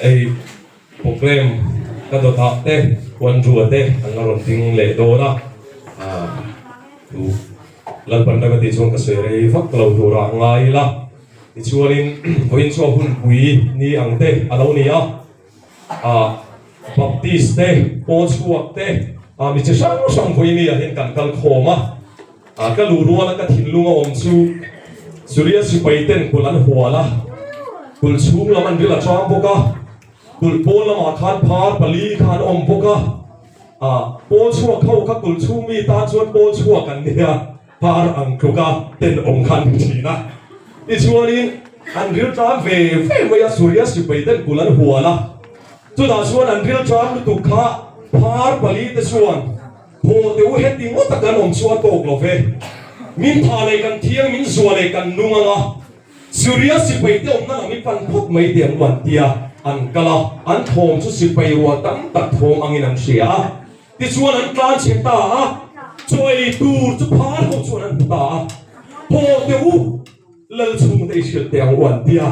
Hei programme ka dawtah te Andrew-a te an la rawn ding leh dawn a, chu Lalpan rem a tih chuan ka sawi rei vak lo turah ngai ila. Tichuanin vawiin chu a hunpui ni ang te a lo ni a. Ah Baptist te, Pawl chhuak te, ah mi chi hrang hrang vawiin ah hian kan kal khawm a. Ah ka luh ruala ka thinlung a awm chu Suria sipai ten kulh an hual a, kulh chhung lam an ril a chang bawk a, kulh pawn lamah khan phar pali kha an awm bawk a. Ah Pawl chhuak ho kha kulh chhung mi tan chuan Pawl chhuak an nia. Par ang tluka tenawm kha an ni thin a. Tichuanin an rilṭam ve ve mai a, Suria sipai ten kul an hual a. Chutah chuan an rilṭam lutuk kha phar palite chuan, Haw teh u, heti ngawt a kan awm chu a tawk lo ve. Min tha leh kan thiang, min zua leh kan nung ang a. Suria sipai te awmna lam i pan phawt mai teh ang u an ti a. An kal a, an thawm chu sipai rual tam tak thawm angin an hria a. Tichuan an tlan chhe ta a, chaw ei tur chu phar ho chuan an hmu ta a, Haw teh u, lal chhung te i hrilh teh ang u an ti a,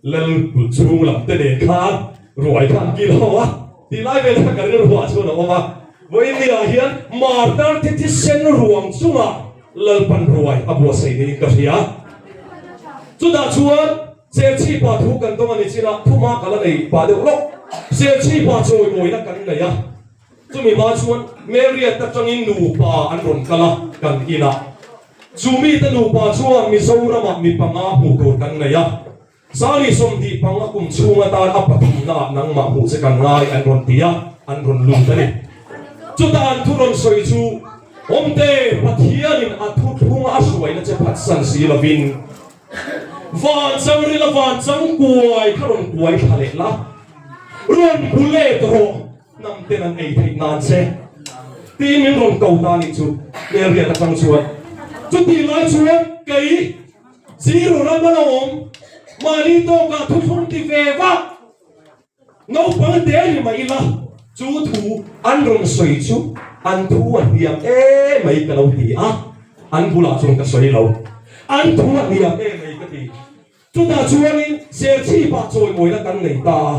lal kut chhung lam te nen khan ruai kha an kil ho a, tih lai vel kha ka rilruah chuan a awm a, vawiin niah hian martar te thisen ruang chungah Lalpan ruai a buatsaih niin ka hria. Chutah chuan Serchhipa thu kan dawng a ni chin a, thuma ka la nei pah deuh lawk. Serchhipa chawimawina kan nei a, chumi hma chuan Marriott atangin nupa an rawn kal a kan inah. Chu mite nupa chuan Mizoramah mi panga hmuh tur kan nei a, Sari 25 kum chhung atan a pathumnaah nangmah hmuh che kan ngai an rawn ti a, an rawn lut a ni. Chutah an thu rawn sawi chu, Awmte, Pathianin a thuthlunga a hruaina che phatsan si lovin, Van chang rila van chang kuai kha rawn kuai thla leh la, rawn bu let rawh, hnam ten an ei theih nan che tiin min rawn ko ta nih chu Hmelriat atang chuan. Chutih lai chuan kei zero ram a lo awm, mahni tawkah thuthlung ti ve vak. Naupang te ni mah ila chu thu an rawn sawi chu an thu a hniam em mai ka lo ti a, an bulah chuan ka sawi lo. An thu a hniam em mai ka ti. Chutah chuanin Serchhipah chawimawina kan nei ta a,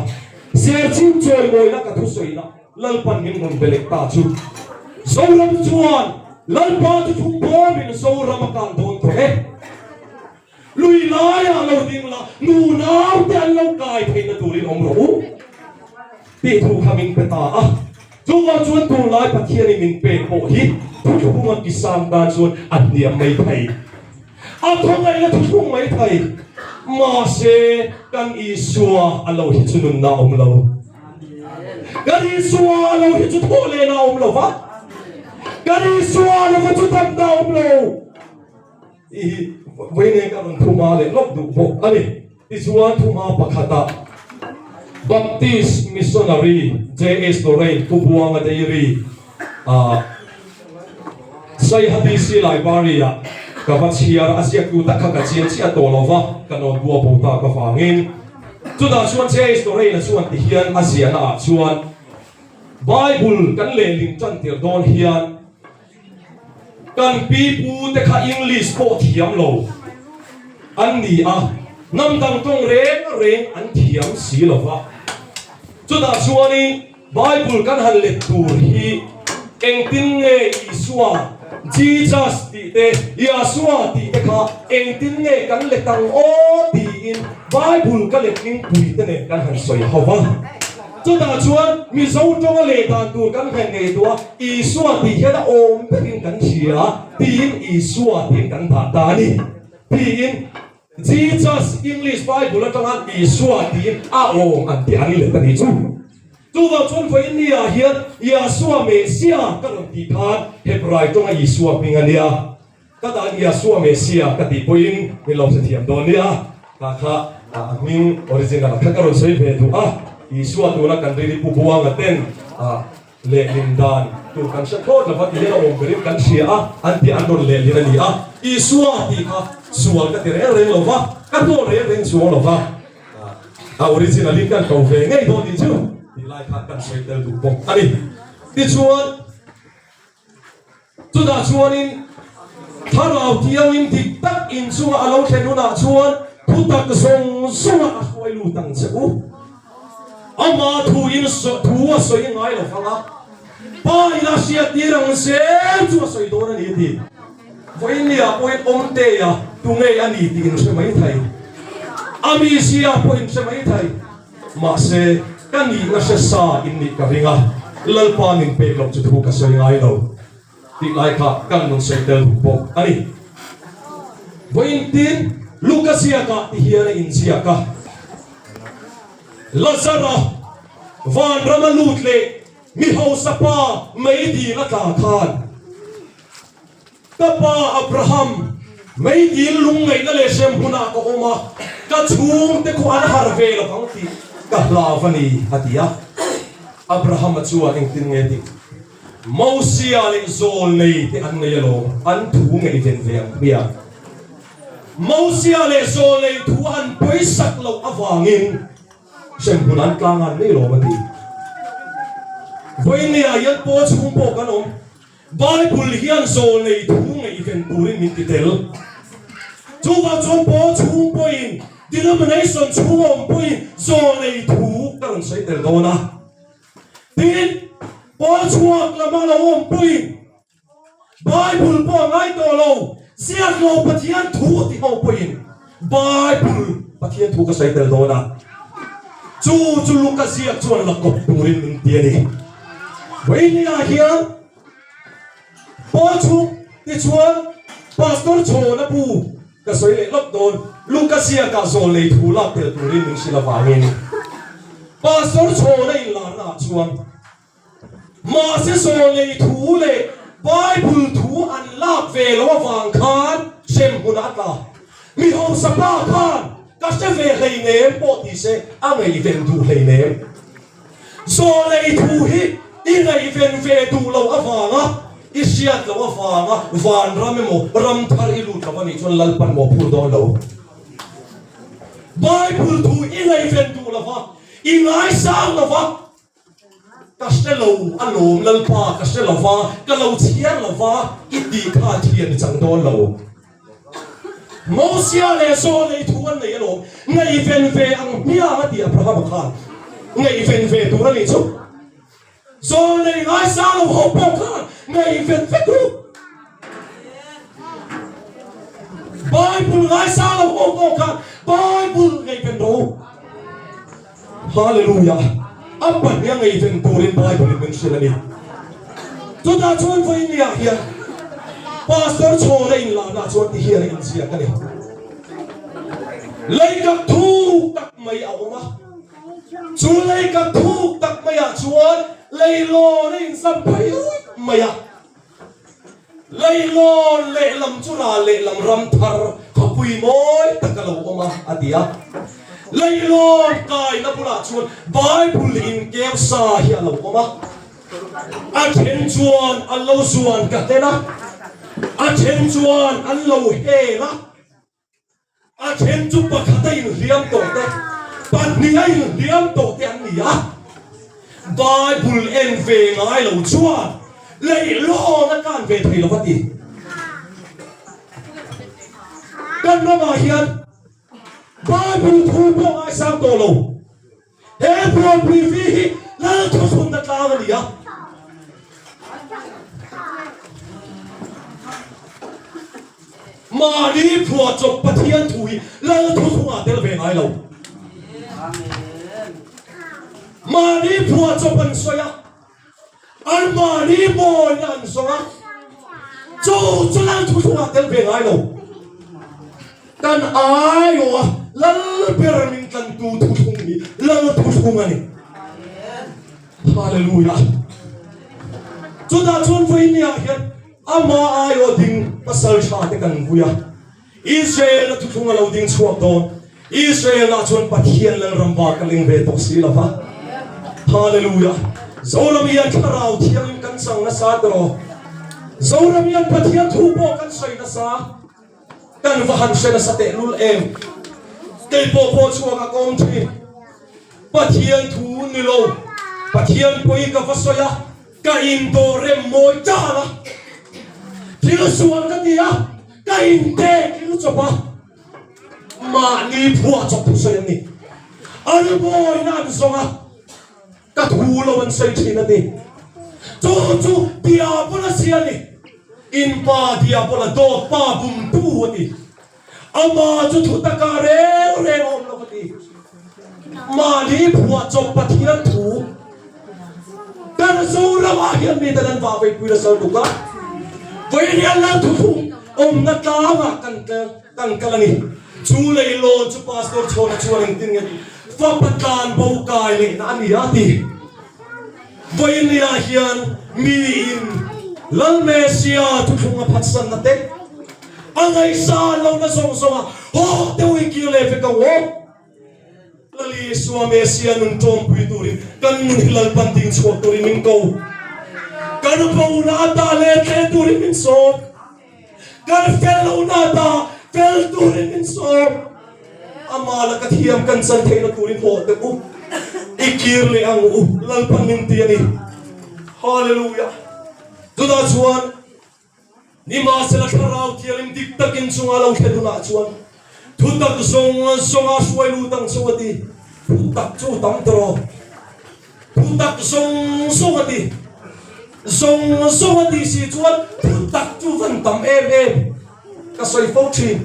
Serchhip chawimawina ka thusawina Lalpan min rawn be leh ta chu. Zoram chuan Lalpa chu thung bawmin Zoram a kan dawn tawh e. Lui laiah lo ding la, nu naute an lo kai theihna turin awm rawh u tih thu kha min pe ta a. Chuvang chuan tunlai Pathianin min pek pawh hi thuthlung a kisang tan chuan a hniam mai thei, a thawngaihna thuthlung mai thei. Mahse, kan Isua a lo hi chu nunna a awm lo. Kan Isua a lo hi chu thawhlehna a awm lo va, kan Isua a lova chu damna a awm lo. Tih hi vawiin ka rawn thuma leh lawk duh bawk a ni. Tichuan thuma pakhatah Baptist Missionary JS Lorraine Pu Buanga Dairy ah Saiha DC Library ah ka va chhiar a, a ziaktu tak kha ka chiang chiah tawh lo va, ka note bu a bo tak avangin. Chutah chuan JS Lorraine-a chuan ti hian a ziahna ah chuan Bible kan lehling tan tir dawn hian, Kan pi pu te kha English pawh thiam lo an ni a, hnam dang tawng reng reng an thiam si lo va. Chutah chuanin Bible kan han let tur hi engtin nge Isua, Jesus tih te, Yahshua tih te kha engtin nge kan let ang aw tiin Bible ka letling pui te nen kan han sawi ho va. Chutah chuan Mizo tawnga leh dan tur kan hlen ngei duh a, Isua tih hian a awm berin kan hria tiin Isua tiin kan dah ta a ni tiin Jesus English Bible atanga Isua tiin a awm an ti ang let a nih chu. Chuvang chuan vawiin ni ah hian Yahshua Messiah ka rawn tih khan Hebrai tawnga Isua hming a nia. Ka dan Yahshua Messiah ka tih pawhin min lo hrethiam dawn nia. Tah kha a hming original kha ka rawn sawi ve duh a. Isua tuna kan rili Pu Buanga ten lehlin dan tur kan hre thlawt lova ti hian a awm berin kan hria a, an tih an rawn lehlin a ni a. Isua tih kha sual ka ti reng reng lova, ka hnawl reng reng chuang lova, a original in kan ko ve ngei dawn tih chu tih lai khan kan sawi tel duh bawk a ni. Tichuan. Chutah chuanin Thlarau Thiangin dik tak in chunga a lo thlen hunah chuan thutak zawng zawngah a hruai lut ang che u. Ama thu in thu a sawi ngai lo vang a, Pa in a hriattir ang zel chu a sawi dawn a ni a ti. Vawinia pawhin Awmtea tunge a ni tih in hre mai thei. A mizia pawh in hre mai thei. Mahse, ka nihna hre sa in nih ka ring a, Lalpa min pek loh chu thu ka sawi ngai lo tih lai kha kan rawn sawi tel duh bawk a ni. Vawiin tin Luka ziakah ti hian a inziak a, Lazara vanrama lut leh mi hausa pa meidil a tla khan, Ka pa Abraham, meidil lungngaihna leh hrem hunah ka awm a, ka chhungte khu an har ve lo ang tih ka hlau a ni, a ti a. Abrahama chuan engtin nge tih? Mosia leh Zawlnei te an nei alawm, an thu ngaihven ve ang hmiah. Mosia leh Zawlnei thu an pawisak loh avangin hremhmun an tlang an nei lawm a ti. Vawinia hian pawl chhung pawh kan awm. Bible hian zawlnei thu ngaihven turin min ti tel. Chuvang chuan pawl chhung pawhin, denomination chhung awm pawhin zawlnei thu ka rawn sawi tel dawn a. Tin, pawl chhuak lama lo awm pawhin Bible pawh a ngai tawh lo, ziak lo Pathian thu ti ho pawhin Bible Pathian thu ka sawi tel dawn a, chu chu Luka ziak chuan la kawp turin min ti a ni. Vawinia hian Paul chhung tichuan Pastor Chhawna bu ka sawi leh lawk dawn, Luka ziakah zawl nei thu lak tel turin min hrilh avangin Pastor Chhawna inlarnaah chuan Mahse zawlnei thu leh Bible thu an lak ve lo avang khan hremhmunah a tla. Mi hausa pa khan ka hre ve hleinem pawh ti se a ngaihven duh hleinem. Zawlnei thu hi i ngaihven ve duh lo avanga i hriat loh avanga vanram emaw ramthar i lut lo anih chuan Lalpan maw phur dawn lo. Bible thu i ngaihven duh lova i ngaisang lova Ka hre lo a lawm Lalpa, ka hre lo va, ka lo chhiar lo va, i tih kha thian i chang dawn lo. Mosia leh Saw lei thu an nei alawm, ngaihven ve ang hmiang a ti Abrahama khan, ngaihven ve tur a nih chu. Saw lei ngaisang lo ho pawh khan ngaihven vek ru. Bible ngaisang lo ho pawh khan Bible ngaihven rawh u. Hallelujah! A pahniha ngaihven turin Bible in min hrilh a ni. Chutah chuan vawinia hian Pastor Chhawna inlahna chuan ti hian a inziak a ni. Leikak thuk tak mai a awm a, chu leikak thuk tak maiah chuan leilawn a inzam phei ruih mai a. Leilawn lehlam chu ral lehlam ram thar khawpui mawi tak a lo awm a, a ti a. Leilawn kaina bulah chuan Bible inkeu sa hi a lo awm a. A then chuan an lo zuan ka hlen a, a then chuan an lo hel a. A then chu pakhat a inhliam tawh te, pahnih a inhliam tawh te an ni a. Bible en ve ngai lo chuan leihlawn a kan ve thei lo va ti. Kan ramah hian Bible thu pawh ngaisang tawh lo. He Bualpui vi hi Lal Thuthlunna tlang a ni a. Mahni phuahchawp Pathian thu hi Lal Thuthlungah tel ve ngai lo. Mahni phuahchawp an sawi a. An mahni mawina an zawng a, chu chu lal thuthlungah tel ve ngai lo. Kan aiawh a lal ber min tlantu thuthlung hi lal thuthlung a ni. Hallelujah! Chutah chuan vawinia hian ama aiawh ding pasal tha te kan vui a. Israel-a thuthlung a lo ding chhuak dawn. Israel-ah chuan Pathian Lalram bak a ling ve tawh si lo va. Hallelujah! Zoram hian Thlarau Thiangin kan chang nasa tawh. Zoram hian Pathian thu pawh kan sawi nasa. Kan va han hre nasa tehlul em. Kei pawh pawh chhuak a kawm thin. Pathian thu ni lo. Pathian pawi ka va sawi a. Ka indawh rem mawi tan a. Thil sual ka ti a. Ka intek lu chawp a, mahni phuah chawp thusawi an ni. An mawina an zawng a. Ka thu lo an sawi thin a ti. Chu chu Diabola si a ni. In pa Diabola dawt pa bumtu a ti. Amah chu thu takah reng reng a awm lo a ti. Mahni phuahchawp Pathian thu kan Zoramah hian miten an vah veipui nasa lutuk a, Vailian Lal thuthlung awmna tlangah kan kan kal a ni. Chu leilawn chu Pastor Chhawna chuan engtin nge fapa tlan bo kai lehna a ni a ti. Vawinia hian miin Lal Messia thuthlung a phatsanna te, a ngaihsan lohna zawng zawnga haw deuh i kir leh vek ang aw. Lal Isua Messia nun tawmpui turin kan nun hi Lalpan ding chhuak turin min ko. Kan bona ata let leh turin min sawm. Kan fel lohna ata fel turin min sawm. Amah laka thiam kan chan theihna turin haw teh u. I kir leh ang u, Lalpan min ti a ni. Hallelujah! Chutah chuan nimahsela Thlarau Thianghlim dik takin chunga lo thlen hunah chuan thutak zawng zawnga hruai lut ang chu a ti. Thutak chu tam tawh. Thutak zawng zawng a ti. Zawng zawng a tih si chuan thutak chu van tam em em ka sawi fo thin.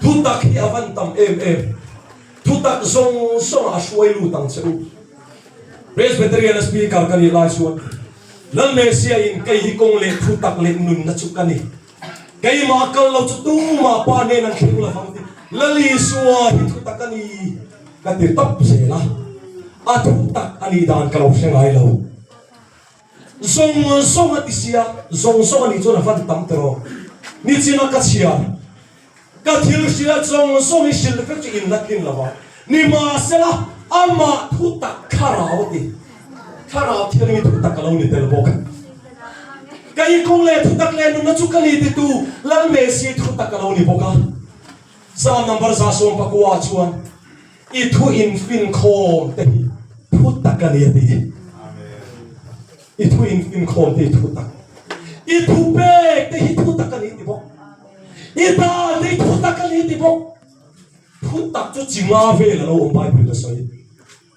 Thutak hi a van tam em em. Thutak zawng zawng ah a hruai lut ang che u. Presbyterian a speaker ka nih lai chuan Lal Messia in kei hi kawng leh thutak leh nunna chu ka ni. Keimah kal lo chu tumah pa nen an thleng lovang tih Lal Isua hi thutak a ni ka ti tawp zel a, a thutak a nih dan ka lo hre ngai lo. Zawng zawng a ti sia, zawng zawng a nih chuan a van tam tawh. Nichina ka chhiar. Ka thil hriat zawng zawng hi hrilh vek chu in la tlin lo a, nimahsela amah thu tak thlarau a ti. Thlarau thianghlim hi thu tak a lo ni tel bawk. Ka inkawng leh thu tak leh nunna chu ka ni titu Lal Messi thu tak a lo ni bawk a. Psalm number 119 ah chuan i thu infinkhawm te hi thu tak a ni a ti. I thu infinkhawm te hi thu tak. I thu pek te hi thu tak a ni ti bawk. I dan te hi thu tak a ni ti bawk. Thu tak chu chi nga vel a lo awm Bible a sawi.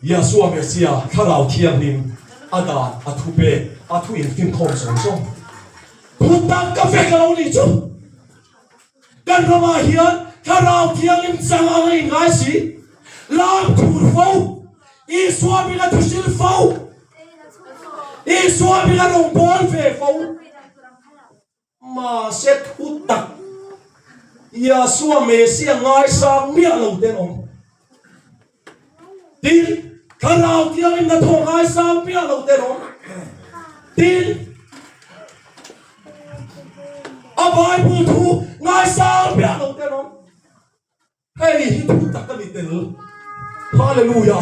Yahshua Messiah Thlarau Thianghlim a dan, a thu pek, a thu infinkhawm zawng zawng. Thu tak ka vek a lo nih chu. Kan ramah hian Thlarau Thianghlim chang ang a inngai si. Lam khur fo, Isua min a thuhrilh fo, Isua min a rawngbâwl ve fo. Mahse thu tak Yahshua Messiah ngaisang miah lo te an awm. Tin, Thlarau Thianghlim hnathawh ngaisang miah lo te an awm. Tin, a Bible thu ngaisang miah lo te an awm. Hei hi thu tak a ni tel. Hallelujah!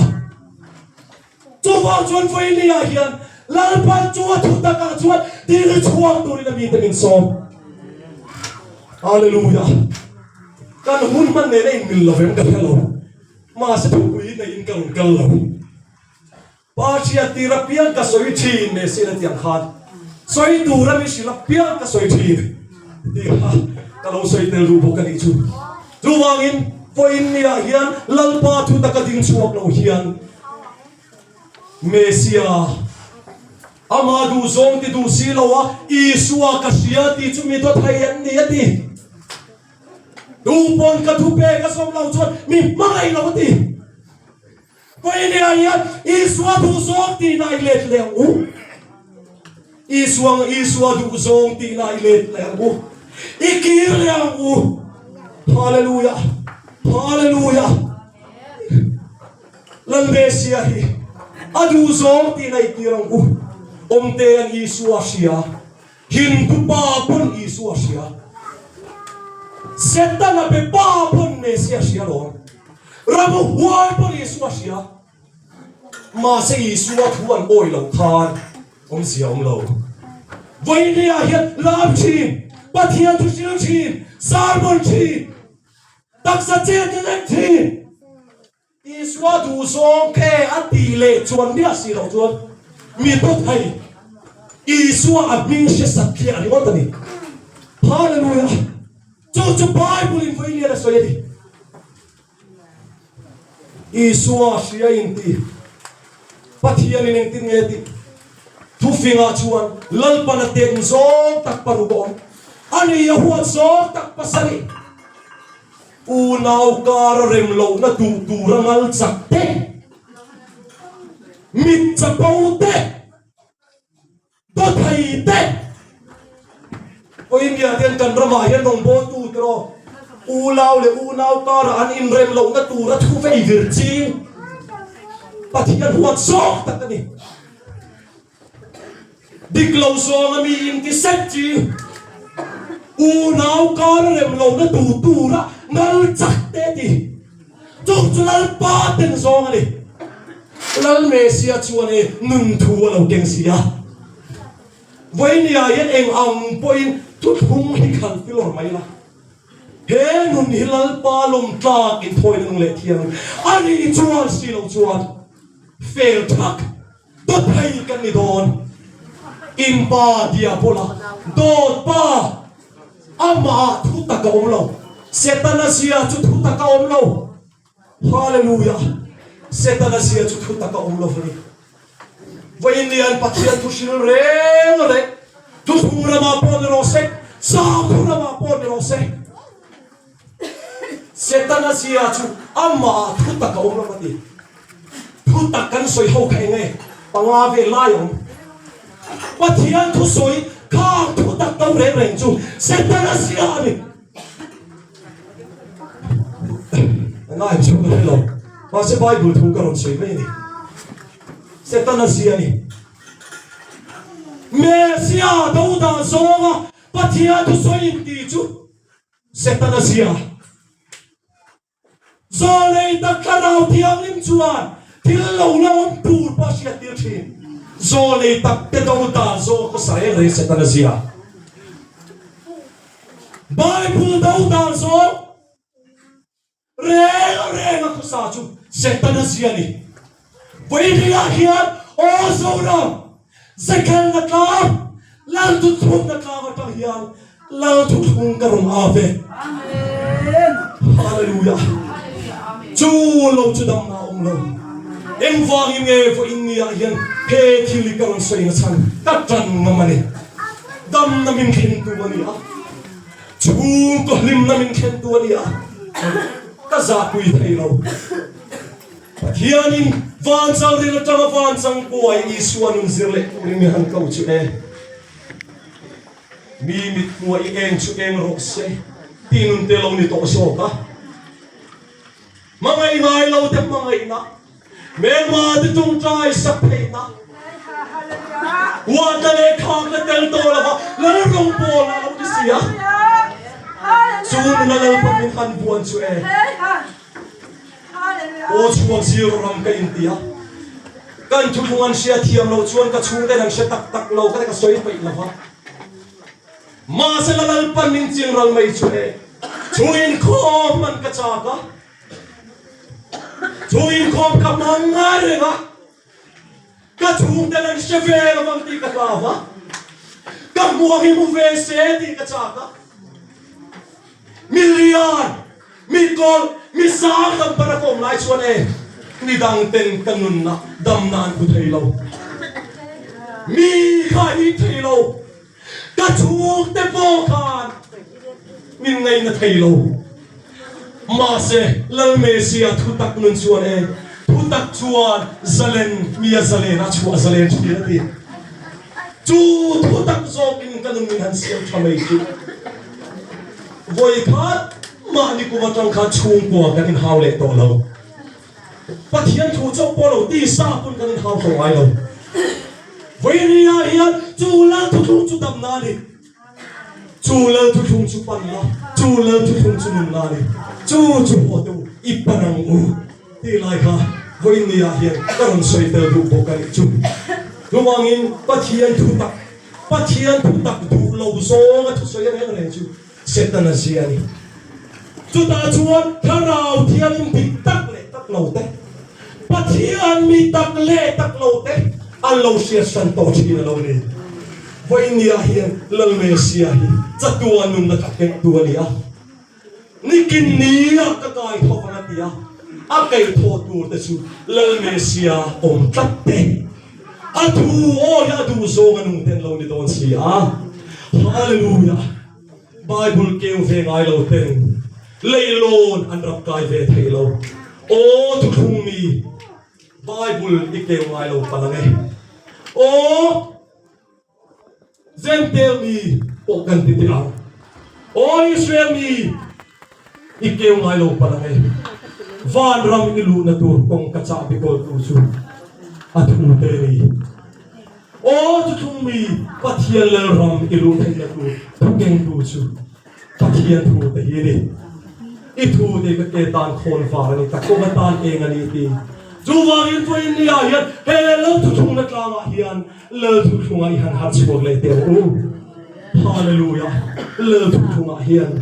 Chuvang chuan vawinia hian Lalpan chu a thu takah chuan dil chhuak turin a mite min sawm. Hallelujah! Kan hun hman nen a inmil lo vem ka hre lo. Mahse thupui neiin ka rawn kal lo. Pa hriattir apiang ka sawi thin Messi na tiang khan sawi tur a mi hrilh apiang ka sawi thin tih kha ka lo sawi tel duh bawk a nih chu. Chuvangin vawiin niah hian Lalpa thu taka ding chhuak lo hian Messia amah duhzawng ti duh si lo a Isua ka hria tih chu mi dawt thei an ni a ti. Duhpawn ka thu pek a sawm lo chuan mi hmangaih lo a ti. Vawinia hian Isua duhzawng tihna i let leh ang u. Isua Isua duhzawng tihna i let leh ang u. I kir leh ang u. Hallelujah. Hallelujah. Lal Messia hi a duhzawng tihna i kir ang u. Awmtean Isua hria. Hindu pa pawn Isua hria. Setana be pa pawn Messia hria lawm. Ramhuai pawn Isua hria. Mahse Isua thu an awi lo khan awmzia awm lo. Vawinia hian lam thin, Pathian thu hril thin, sermon thin, taksa chet lek thin. Isua duhzawng khe a tih leh chuan miah si loh chuan mi dawt hei Isua a hming hre sat tliah ringawt a ni. Hallelujah! Chu chu Bible in vawi lian a sawi a ni. Isua hria inti Pathianin engtin nge tih thufingah chuan Lalpan a ten zawng tak paruk a awm. Ani a huat zawng tak pasarih. Unau kara rem lohna duh tura ngal chak te, mit chapo te, Dawthei te India ten kan ramah hian rawngbawltu te rawh unau leh unau karah an inrem lohna tura thu vei vir ching Pathian huat zawk tak a ni. Dik lo zawnga mi inti set ching unau kara rem lohna tur tura ngal chak te ti. Chu chu Lalpa ten zawng a ni. Lal Mesia chuan e nun thu a lo keng si a. Vawinia hian eng ang pawhin thuthlung hi khal filawr mai la. He nun hi Lalpa lawm tlak inthawina nung leh thiang a nih chuan si lo chuan fel thak dawthei kan ni dawn. In pa Diabola dawt pa Amah thu tak a awm lo. Setana zia chu thu tak a awm lo. Hallelujah! Setana zia chu thu tak a awm lo a ni. Vawiin lian Pathian thu hril reng reng, thuthlung ramah pawh ni rawh se, sakhaw ramah pawh ni rawh se, Setana zia chu amah thu tak a awm lo a ti. Thu tak kan sawi ho kha eng nge? Panga vel lai a awm. Pathian thu sawi khang thu tak to reng reng chu Setana zia a ni. Ngai chu ka hre lo. Mahse Bible thu ka rawn sawi mai a ni. Setana zia a ni. Mesia do dan zawnga Pathian thu sawi inti chu Setana zia. Zawlei tak Thlarau Thianghlim chuan thil lo la awm tur pawh a hriat tir thin. Zawlei tak te do dan zawng khawsa reng reng Setana zia. Bible do dan zawng reng reng a khawsa chu Setana zia a ni. Vawiin hian Aw Zoram, Zekhelna tlang, Lal thuthlungna tlang atang hian Lal thuthlung ka rawn ap e. Hallelujah. Chu lo chu damna a awm lo. Engvangin nge vawiin niah hian he thil hi ka rawn sawi nachhan ka tan ngam a ni. Damna min thlentu a ni a, chhungkaw hlimna min thlentu a ni a, ka zahpui thei lo. Pathianin vanchang ril atanga vanchang kuai Isua nun zir leh turin mi han ko chu e. Mi mit hmuah i eng chu eng rawh se tih nun te lo ni tawh zawk a. Hmangaih ngai lo te hmangaihna, hmelma te tawngtai sak theihna, huatna leh khakna tel tawh lova Lal rawngbawlna a lo ni si a. Chu nuna Lalpa min han buan chu e. Aw chhuak zir ram ka inti a, kan thuthlung an hria thiam lo chuan ka chhungten an hre tak tak lo ka ka sawi peih lo va. Mahse la Lalpan min ching ral mai chu e, chu inkhawm hman ka chak a, chu inkhawm ka hmang ngai reng a. Ka chhungten an hre ve lo ang tih ka hlau a, ka hmuang hi hmu ve se tih ka chak a. Mi lian, mi kawlh, mi sang dam para ka awm lai chuan e, mi dangten ka nunna damna an hmu thei lo. Mi kha hip thei lo. Ka chhungte pawh khan min ngaihna thei lo. Mahse, Lal Mesia thutak nun chuan e, thutak chuan zalen mi a zalen a chhuah zalen thin a ti. Chu thutak zawkin ka nun min han siam tha mai chu. Vawi khat mahni kum atang khan chhungkua kan inhau leh tawh lo. Pathian thu chauh pawh lo tisa pawn kan inhau tawh ngai lo. Vawiria hian chu Lal thuthlung chu damna a ni. Chu Lal thuthlung chu panna, chu Lal thuthlung chu nunna a ni. Chu chu haw teh u, i pan ang u tih lai kha vawinia hian ka rawn sawi tel duh bawk a nih chu. Chuvangin Pathian thutak, Pathian thutak duh lo zawnga thusawi reng reng chu Setana zia a ni. Chutah chuan Thlarau Thianghlim dik tak leh tak lo te, Pathian mi tak leh tak lo te an lo hriat hran tawh thin a lo ni. Vawinia hian Lal Mesia hi chatuan nunna ka kengtu a ni a, nikin nia ka kai tho vang a ti a. A kaihthawh tur te chu Lal Messia awm tlat te, a thu awi a duhzawng a nung ten lo ni dawn si a. Hallelujah! Bible keu ve ngai lo ten leilawn an rap kai ve thei lo. Aw thuthlung mi, Bible i keu ngai lo palh ang e. Aw Jentail mi pawh kan ti teh ang. Aw Israel mi, i keu ngai lo palh ang e. Vanram i luhna tur kawngka chahbi kawltu chu a thu te ni. Aw thuthlung mi, Pathian Lalram i luh theihna tur thukengtu chu Pathian thu te hi a ni. I thu te ka ke tan khawn var a ni, ka kawng atan eng a ni ti. Chuvangin vawiin ni ah hian he Lal thuthlungna tlangah hian Lal thuthlungah i han harh chhuak leh teh ang u. Hallelujah! Lal thuthlungah hian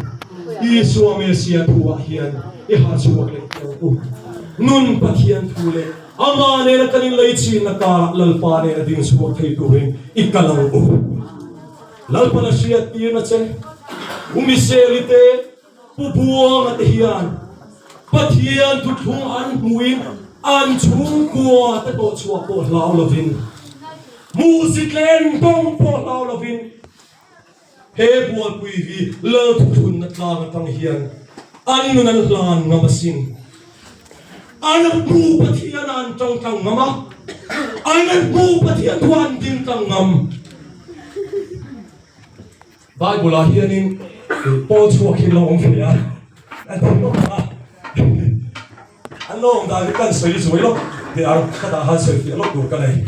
Isua Messia thu ah hian i harh chhuak leh teh ang u. Nun Pathian thu leh Amah nena kan inleichhinna karah Lalpa nena ding chhuak thei turin i kal ang u. Lalpan a hriattirna che, U Miseli te, Pu Buanga te hian Pathian thuthlung an hmuhin an chhungkua te tawh chhuah pawh hlau lovin, hmuhsit leh entawng pawh hlau lovin, He bualpui hi Lal thuthlunna tlang atang hian an nun an hlan ngam asin. An hmu Pathian a an tang tlang ngam a, an hmu Pathian thu an ding tlang ngam. Bible ah hianin pawl chhuak hi lo awm ve a, an thi lawk ang a, an lo awm dan hi kan sawi zuai lawk teh ang, ka dah han sawi fiah lawk tur ka nei.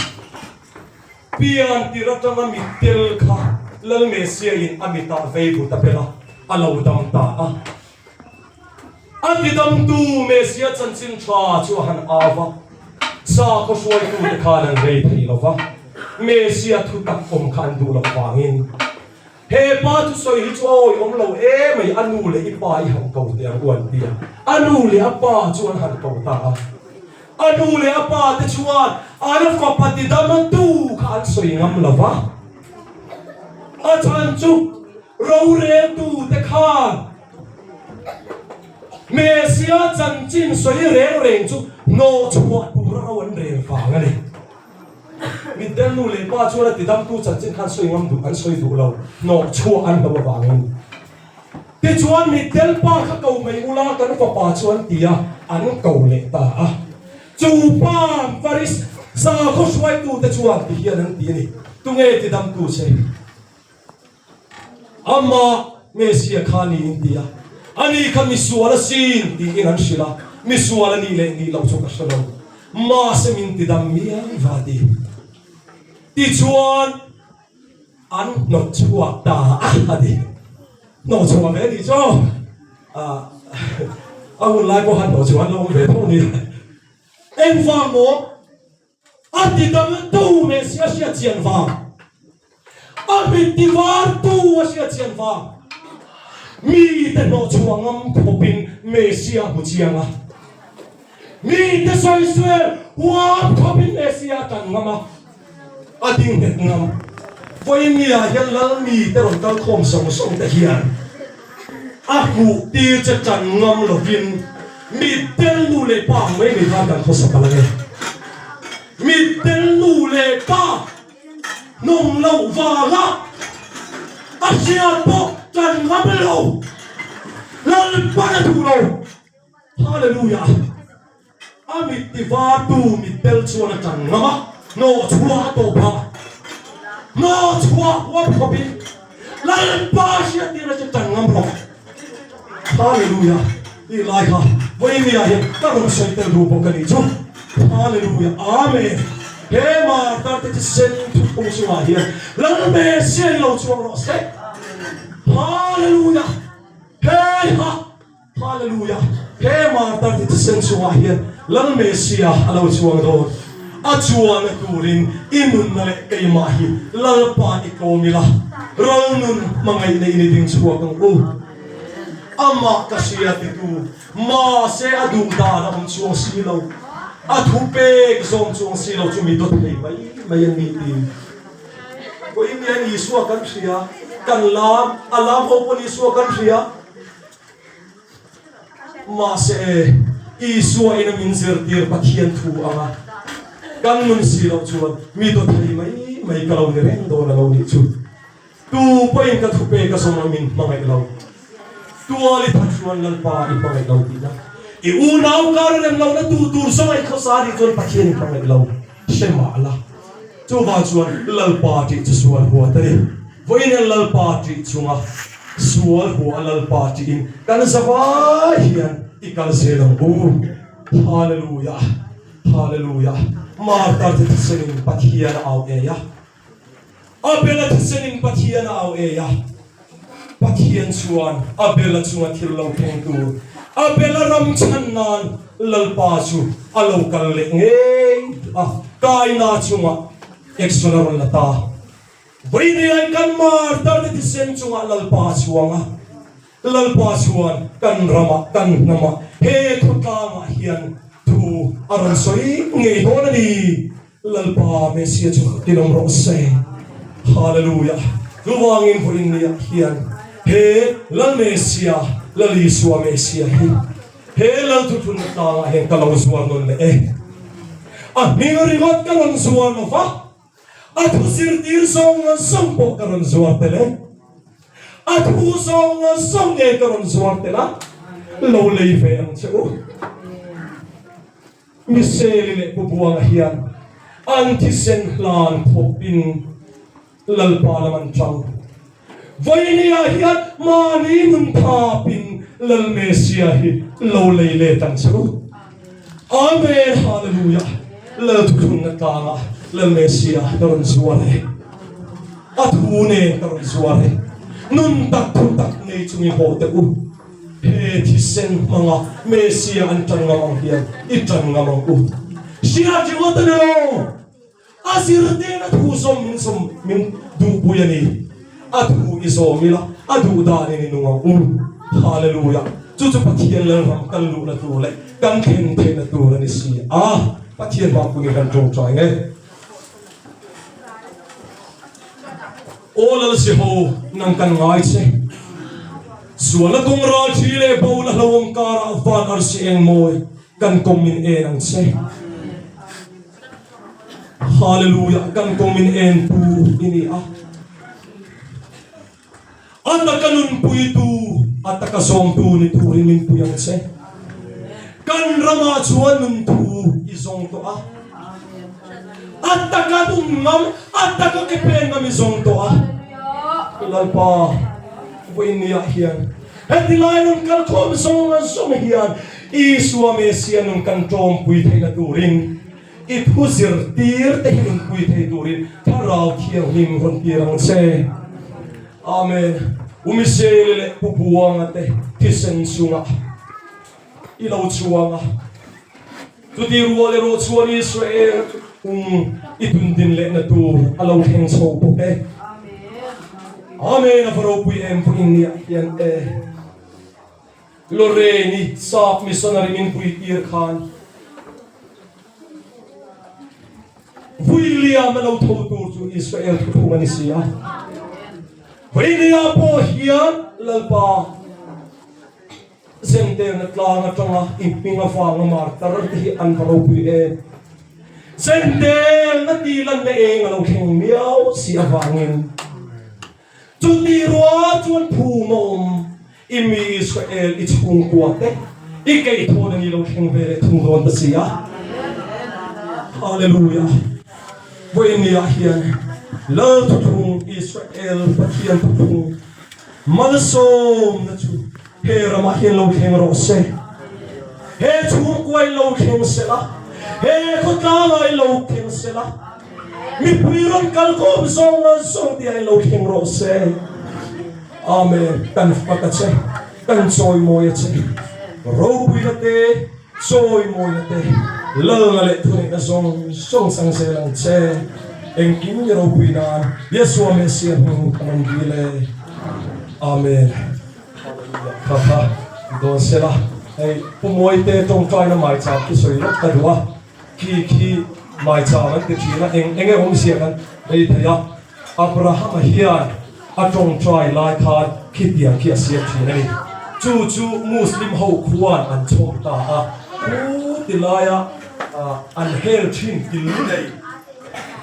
Pian tir atanga mit tel kha Lal Messiah-in a mitah vei but a bel a, a lo dam ta a. A tidamtu Messiah chanchin tha chu a han au va, sakhaw hruaitute khan an rei thei lo va, Messiah thu tak awm kha an duh loh vangin, He pa thusawi hi chu a awihawm lo emai, a nu leh i pa i han ko teh ang u an ti a. A nu leh a pa chu an han ko ta a. A nu leh a pa te chuan an fapa tidamtu kha an sawi ngam lo va, a chhan chu roreltute khan Messia chanchin sawi reng reng chu hnawhchhuah tura ro an rel vang a ni. Mitdel nu leh pa chuan a tidamtu chanchin kha an sawi ngam duh an sawi duh lo, hnawhchhuah an hlauh avangin. Tichuan mitdel pa kha ko mai ula kan fapa chu an ti a, an ko leh ta a. Chu pa Faris sakhaw hruaitute chuan ti hian an ti a ni, Tunge tidamtu che? Amah Messia kha niin ti a, ani kha misual asin tiin an hrilh a, misual a nih leh nih loh chu ka hre lo, mahse min tidam mial va ti. Tichuan. An hnawt chhuak ta a a ti. Hnawh chhuah ve tih chu a hun lai pawh han hnawh chhuah an lo awm ve tho nia. Engvang maw? A ti dam tu Messi a hriat chian vang, a mit ti var tu a hriat chian vang, mite hnawh chhuah ngam khawpin Messi a hmu chiang a, mite sawisel huam khawpin Messi a tan ngam a. A ding nghet ngam. Vawinia hian Lalmi te rawn kal khawm zawng zawng te hian a hmuh tir che tan ngam lovin mi tel nu leh pa ang mai mai khan kan khawsa palh ange. Mi tel nu leh pa nawm loh vanga a hriat pawh tan ngam lo Lalpan a duh lo. Hallelujah! A mit ti vartu mit tel chuan a ṭan ngam a, hnawh chhuah a tawp a, hnawh chhuah huam khawpin Lalpa hriattirna chu ṭan ngam rawh. Hallelujah! Tih lai kha vawinia hian ka rawn sawi tel duh bawk a nih chu. Hallelujah! Amen! He martar te thisen thutphung chungah hian Lal Messiah i lo chuang rawh se. Hallelujah! Hei ha! Hallelujah! He martar te thisen chungah hian Lal Messia a lo chuang dawn. A chuanna turin i nunna leh keimah hi Lalpa i tlawm ila, ral nun hmangaih nei ni ding chhuak ang u. Amah ka hria titu, mahse a duh dan a awm chuang si lo, a thu pek zawm chuang si lo chu mi dawt thei mai mai an ni ti. Vawiin hian Isua kan hria, kan lam, a lam ho pawn Isua kan hria. Mahse e. Isua in a min zirtir Pathian thu anga kan nun si loh chuan mi dawthei mai mai ka lo ni reng dawn a lo nih chu. Tu pawhin ka thupe ka zawm a min hmangaih lo. Tual i that chuan Lalpa i hmangaih lo tihna. I unau kar rem lohna tu tur zawnga i khawsa nih chuan Pathian i hmangaih lo hre mah la. Chuvang chuan Lalpa tih chu sual huat a ni. Vawiin hian Lalpa tih chunga sual hua Lalpa tiin kan zavai hian i kal zel ang u. Hallelujah! Hallelujah! Martar te thisenin Pathian a au ei a. Abel-a thisenin Pathian a au ei a. Pathian chuan Abel-a chunga thil lo thleng tur, Abel-a ram chhan nan Lalpa chu a lo kal leh ngei a, Kaina chungah action a rawn la ta. Vawiin kan martar te thisen chungah Lalpa a chhuang a. Lalpa chuan kan ramah, kan hnamah, he khawtlangah hian thu a rawn sawi ngei dawn a ni. Lalpa Messia chu tilawm rawh se. Hallelujah! Chuvangin vawiin niah hian he Lal Messia, Lal Isua Messia hi he Lal thuthlunna tlangah hian ka lo zuar nawn leh e. A hming ringawt ka rawn zuar lo va, a thu zirtir zawng zawng pawh ka rawn zuar tel e. A thu zawng zawng nge ka rawn zuar tel a, lo lei ve ang che u. Miseli leh Pu Buanga hian an thisen hlan khawpin Lalpa lam an chang. Vawinia hian mahni nun thapin Lal Mesia hi lo lei let ang che u. Amen Hallelujah Lal thuthlunna tlangah Lal Mesia ka rawn zuar e. A thu nen ka rawn zuar e. Nun tak thu tak nei chungin haw teh u. He thisen hmanga Messia an tan ngam ang hian i tan ngam ang u. Hria ringawt a ni lo, a zirtirna thu zawm min zawm min duhpui a ni. A thu i zawm ila, a duh danin i nung ang u. Hallelujah! Chu chu Pathian Lalram kan luhna tur leh kan thlen theihna tur a ni si a. Pathian hma kungin kan tawngtai nge. Aw Lalsiho, nang kan ngai che. Sualna kawng ral thi leh bo la hlauhawm karah van arsi eng mawi kan kawng min en ang che. Hallelujah, kan kawng min en tu i ni a. A taka nunpuitu, a taka zawmtu ni turin min pui ang che. Kan ramah chuan nun thu i zawng tawh a. A taka nun ngam, a taka ke pen ngam i zawng tawh a. Lalpa, vawiin niah hian heti lai nun kalkhawm zawng zawng hian Isua Mesia nun kan tawmpui theihna turin I thu zirtir te hi nunpui thei turin Thlarau Thianghlim rawn tir ang che. Amen. U Michelle leh Pu Buanga te thisen chungah i lo chuang a. Chuti rual erawh chuan Israel um i tundin lehna tur a lo thleng chho bawk e. Amen. A va ropui em vawiin niah hian e. Lorraine-i sap missionary min pui tir khan William a lo tho tur chu Israel thuthlung a ni si a. Vawinia pawh hian Lalpa Zentelna tlang atanga i hming avanga martar te hi an va ropui em. Zentelna tih lanna eng a lo thleng miau si avangin Chuti rual chuan phum a awm, i mi Israel i chhungkua te i keithawn a ni lo thleng ve leh thung dawn ta si a. Hallelujah! Vawiin-niah hian Lal thuthlung Israel Pathian thuthlung malsawmna chu he ramah hian lo thleng rawh se. He chhungkua in lo thleng sela, he khawtlangah in lo thleng sela, Mipui rawn kal khawm zawng a zawng tih a lo thleng rawh se. Amen. Kan fak a che, kan chawimawi a che. Ropuina te, chawimawina te, lalna leh thuneihna zawng zawng chang zel ang che. Engkim i ropui nan Yeshua Messiah hming kan rawn dil e. Amen. Hallelujah. Kha kha dawn sela. Hei Pu Mawite tawngtaina maicham khi sawi lawk ka duh a. Khi khi maicham an ti thin a, eng enge awmzia kan ei thei a, Abrahama hian a tawngtai lai khan khitiang khi a siam thin a ni. Chu chu Muslim ho khuan an chhawm ta a. Tilaia an hel thin kil nei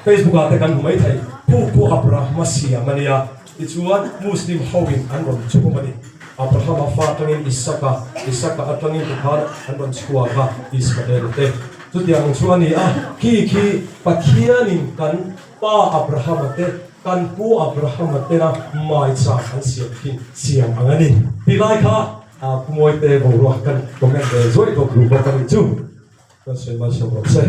Facebook ah te kan hmu mai thei. Puk pawh Abrahama siam a nia. Tichuan Muslim ho in an rawn chhum a ni. Abrahama fa atangin Isaka, Isaka atangin tikhan an rawn chhuak a Ismael te. Chutiang chu a ni a, khi khi Pathianin kan pa Abrahama te, kan pu Abrahama tena maicham an siam thin siam ang a ni. Tilai kha Pu Mawite boruak kan comment ve zuaih bawk duh bawk a nih chu. Kan sawi malsawm rawh se.